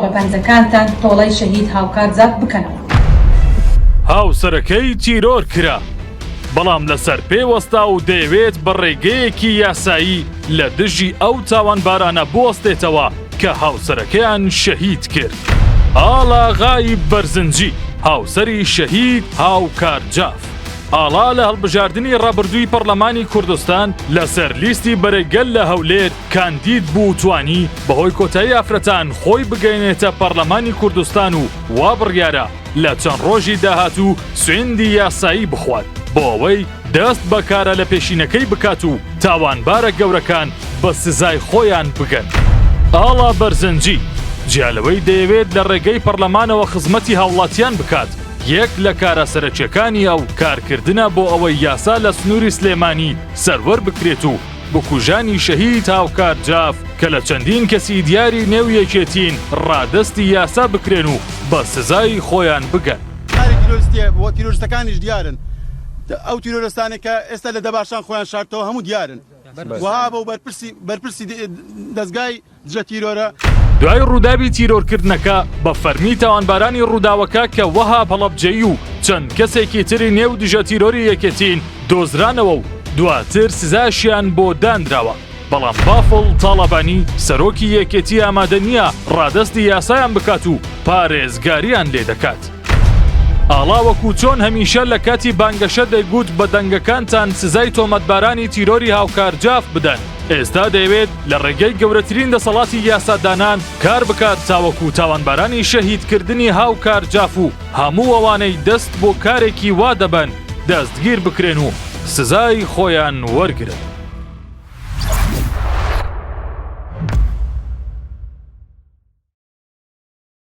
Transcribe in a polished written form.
بە پەنجەکانتان تۆڵەی شەهید هاوکار جاف بکەنەوە. هاوسەرەکەی تیرۆر کرا، بەڵام لەسەر پێ وەستا و دەیەوێت بە ڕێگەیەکی یاسایی لە دژی ئەو تاوانبارانە بوەستێتەوە کە هاوسەرەکەیان شەهید کرد. ئاڵا غایب بەرزنجی، هاوسەری شەهید هاوکار جاف. ئاڵا لە هەڵبژاردنی ڕابردووی پەڕلەمانی کوردستان لەسەر لیستی بەرەی گەل لە هەولێر کاندید بوو و توانی بەهۆی کۆتای ئافرەتان خۆی بگەیەنێتە پەڕلەمانی کوردستان و وا بڕیارە لە چەند ڕۆژی داهاتوو سوێندی یاسایی بخوات بۆ ئەوەی دەست بە کارە لەپێشینەکەی بکات و تاوانبارە گەورەکان بە سزای خۆیان بگەن. ئاڵا بەرزنجی، جیا لەوەی دەیەوێت لە ڕێگەی پەڕلەمانەوە خزمەتی هاوڵاتیان بکات، یەک لە کارە سەرەکیەکانی ئەو کارکردنە بۆ ئەوەی یاسا لە سنووری سلێمانی سەروەر بکرێت و بکوژانی شەهید هاوکار جاف کە لە چەندین کەسی دیاری نێو یەکێتین ڕادەستی یاسا بکرێن و بە سزای خۆیان بگەن. کاری تیرۆریستیە و تیرۆریستەکانیش دیارن ئەو تیرۆرستانەی کە ئێستا لە دەباشان خۆیان شاردتەوە هەموو دیارن وەها بە و بەرپرسی بەرپرسی دەزگای دژە تیرۆرە. دوای ڕووداوی تیرۆرکردنەکە، بە فەرمی تاوانبارانی ڕووداوەکە کە وەهاب هەڵەبجەیی و چەند کەسێکی تری نێو دژە تیرۆری یەکێتین دۆزرانەوە و دواتر سزاشیان بۆ دانراوە، بەڵام بافڵ تاڵەبانی سەرۆکی یەکێتی ئامادە نییە ڕادەستی یاسایان بکات و پارێزگاریان لێدەکات. ئاڵا وەکو چۆن هەمیشە لە کاتی بانگەشە دەیگوت بە دەنگەکانتان سزای تۆمەتبارانی تیرۆری هاوکار جاف بدەن، ئێستا دەیەوێت لە ڕێگەی گەورەترین دەسەڵاتی یاسادانان کار بکات تاوەکو تاوانبارانی شەهیدکردنی هاوکار جاف و هەموو ئەوانەی دەست بۆ کارێکی وا دەبەن دەستگیر بکرێن و سزای خۆیان وەرگرن.